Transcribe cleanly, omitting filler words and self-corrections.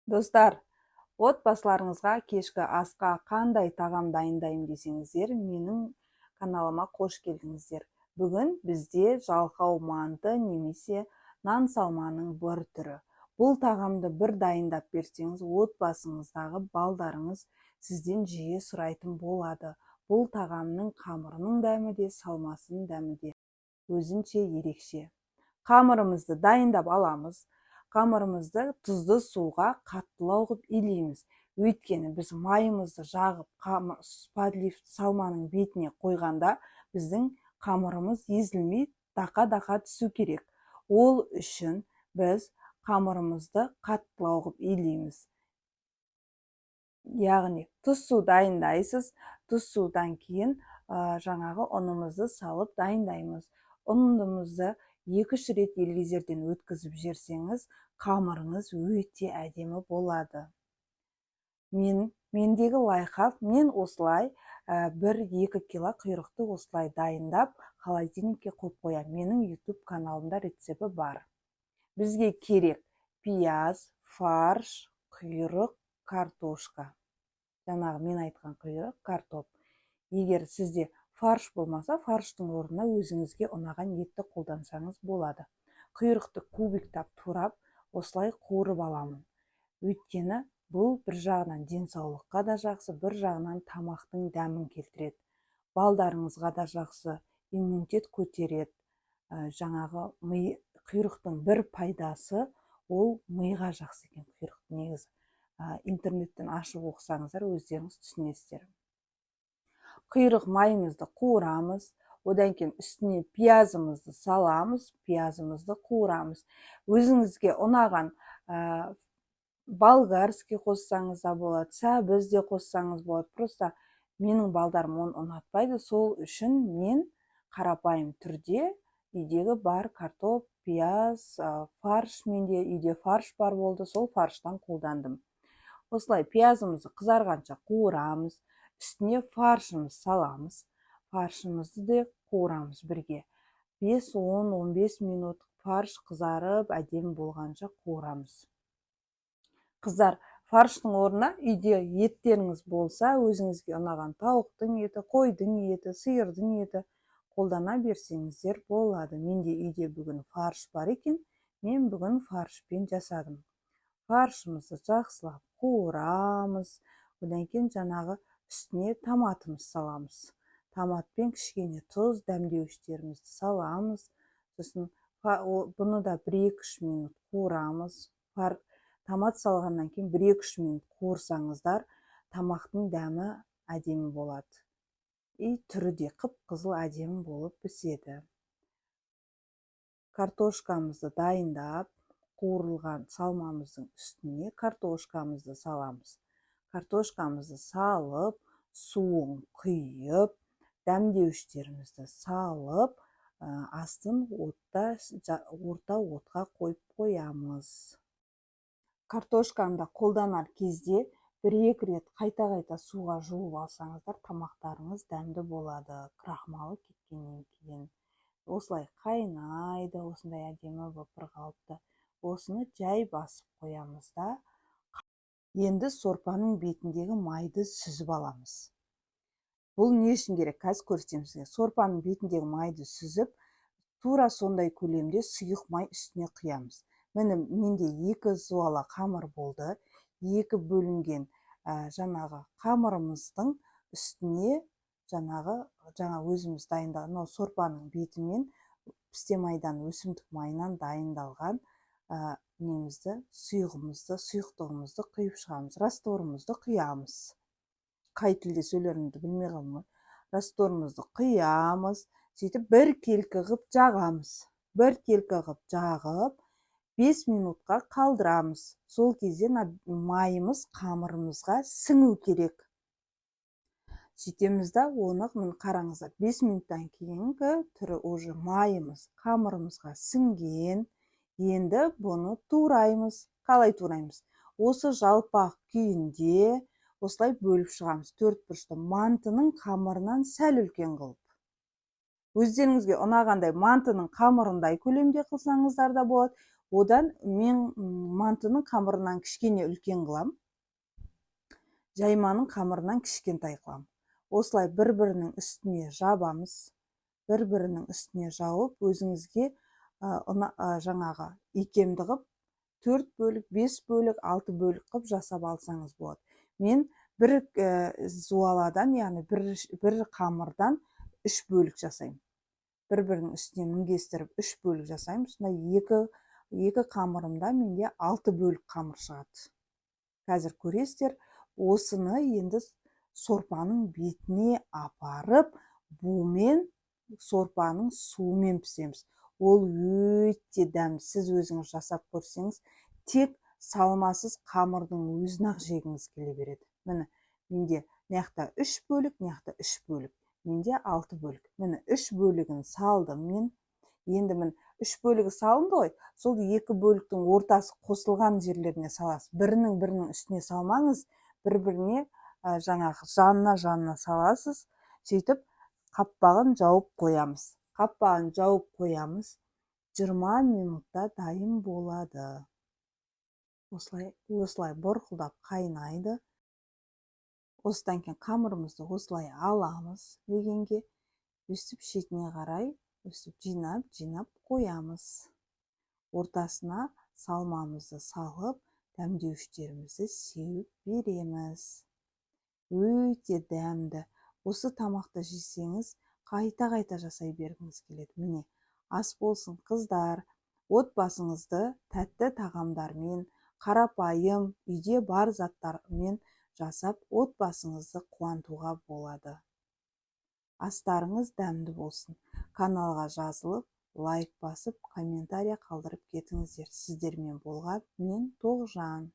Достар, отбасыларыңызға кешкі асқа қандай тағам дайындаймын десеңіздер, менің каналыма қош келдіңіздер. Бүгін бізде жалқау манты немесе нан салманың бір түрі. Бұл тағамды бір дайындап берсеңіз, отбасыңыздағы балдарыңыз сізден жиі сұрайтын болады. Бұл тағамның қамырының дәмі де, салмасының дәмі де өзінше ерекше. Қамырымызды дайындап аламыз. Қамырымызды тұзды суға қаттылау қылып илейміз. Өйткені біз майымызды жағып, подлив салманың бетіне қойғанда, біздің қамырымыз езілмей, дақа-дақа түсу керек. Ол үшін біз қамырымызды қаттылау қылып илейміз. Яғни тұз су дайындайсыз, тұз судан кейін жаңағы ұнымызды салып дайындаймыз. Ұнымызды 2-3 рет елгезерден өткізіп жіберсеңіз, қамырыңыз өте әдемі болады. Мендегі лайфхак: мен осылай 1-2 кило құйрықты осылай дайындап, холодильникке қойып қоямын. Менің YouTube каналымда рецепті бар. Бізге керек пияз, фарш, құйрық, картошка. Жаңағы мен айтқан құйрық, картоп. Егер сізде фарш болмаса, фарштың орнына өзіңізге ұнаған етті қолдансаңыз болады. Құйрықты кубиктап турап, осылай қуырып аламын. Өйткені бұл бір жағынан денсаулыққа да жақсы, бір жағынан тамақтың дәмін келтіреді. Балдарыңызға да жақсы, иммунитет көтереді. Жаңағы ми, құйрықтың бір пайдасы, ол миға жақсы екен құйрық негізі. Интернеттен ашып оқысаңыздар, өздеріңіз түсінесіздер. Құйрық майымызды қуырамыз, одан кейін үстіне пиязымызды саламыз, пиязымызды қуырамыз. Өзіңізге ұнаған болгарский қоссаңыз да болады, сәбіз де қоссаңыз болады. Просто менің балдарым оны ұнатпайды, сол үшін мен қарапайым түрде үйдегі бар картоп, пияз, фарш, менде үйде фарш бар болды, сол фарштан қолдандым. Осылай пиязымызды қызарғанша қуырамыз, үстіне фаршымыз саламыз, фаршымызды да қуырамыз бірге. 5, 10, 15 минут фарш қызарып, әдемі болғанша қуырамыз. Қыздар, фарштың орнына үйде еттеріңіз болса, өзіңізге ұнаған тауықтың еті, қойдың еті, сиырдың еті қолдана берсеңіздер болады. Менде үйде бүгін фарш бар екен, мен бүгін фаршпен жасадым. Фаршымызды жақсылап қуырамыз, одан кейін жаңағы үстіне томатымыз саламыз. Томатпен кішкене тұз, дәмдеуіштерімізді саламыз. Сосын бұны да 1-2-3 минут қуырамыз. Томат салғаннан кейін 1-2-3 минут қуырсаңыздар, тамақтың дәмі әдемі болады и түрі де қып қызыл әдемі болып піседі. Картошкамызды дайындап, қуырылған салмамыздың үстіне картошкамызды саламыз. Картошкамызды салып, суын құйып, дәмдеуіштерімізді салып, астын отта, орта отқа қойып қоямыз. Картошканы да қолданар кезде 1-2 рет қайта-қайта суға жуып алсаңыздар, тамақтарыңыз дәмді болады. Крахмалы кеткеннен кейін осылай қайнайды, осындай әдемі болып бір қалыпты. Осыны жай басып қоямыз да, енді сорпаның бетіндегі майды сүзіп аламыз. Бұл не үшін керек, қазір көрсетемін сізге. Сорпаның бетіндегі майды сүзіп, тура сондай көлемде сұйық май үстіне құямыз. Міне, менде екі зуала қамыр болды. Екі бөлінген жаңағы қамырымыздың үстіне жаңағы жаңа өзіміз дайындаған мынау сорпаның бетімен пісте майдан, өсімдік майынан дайындалған немізді, сұйығымызды, сұйықтығымызды құйып шығамыз, растворымызды құямыз. Қай тілде сөйлерімді білмей қалдым ғой. Растворымызды құямыз, сөйтіп бір келкі қылып жағамыз. Бір келкі қылып жағып, 5 минутқа қалдырамыз. Сол кезде майымыз қамырымызға сіңу керек. Сөйтеміз да оны, міне, қараңыздар, 5 минуттан кейінгі түрі, уже майымыз қамырымызға сіңген. Енді бұны тураймыз. Қалай тураймыз? Осы жалпақ күйінде осылай бөліп шығамыз, төрт бұрышты, мантының қамырынан сәл үлкен қылып. Өздеріңізге ұнағандай мантының қамырындай көлемде қылсаңыздар да болады. Одан мен мантының қамырынан кішкене үлкен қылам, жайманың қамырынан кішкентай қылам. Осылай бір-бірінің үстіне жабамыз, бір-бірінің үстіне жауып, өзіңізге жаңағы икемді қып 4 бөлік, 5 бөлік, 6 бөлік қып жасап алсаңыз болады. Мен бір зуаладан, яғни бір қамырдан 3 бөлік жасаймын. Бір-бірінің үстіне мінгестіріп 3 бөлік жасаймын. Сонда екі қамырымда менде 6 бөлік қамыр шығады. Қазір көресіздер, осыны енді сорпаның бетіне апарып, бумен, сорпаның суымен пісеміз. Ол өте дәмді. Сіз өзіңіз жасап көрсеңіз, тек салмасыз қамырдың өзін-ақ жегіңіз келе береді. Міне, менде мына жақта 3 бөлік, мына жақта 3 бөлік, менде 6 бөлік. Міне, 3 бөлігін салдым мен. Енді міне 3 бөлігі салынды ғой, сол 2 бөліктің ортасы қосылған жерлеріне саласыз. Бірінің бірінің үстіне салмаңыз, бір-біріне жаңағы жанына саласыз. Сөйтіп қаппағын жауып қоямыз. Қаппағын жауып қоямыз. 20 минутта дайын болады. Осылай бұрқылдап қайнайды. Осыдан кейін қамырымызды осылай аламыз легенге, өстіп шетіне қарай өстіп жинап қоямыз. Ортасына салмамызды салып, дәмдеуіштерімізді сеуіп береміз. Өте дәмді. Осы тамақты жесеңіз, қайта-қайта жасай бергіңіз келеді. Міне, ас болсын, қыздар. Отбасыңызды тәтті тағамдармен, қарапайым үйде бар заттармен жасап, отбасыңызды қуантуға болады. Астарыңыз дәмді болсын. Каналға жазылып, лайк басып, комментария қалдырып кетіңіздер. Сіздермен болған мен Тоғжан.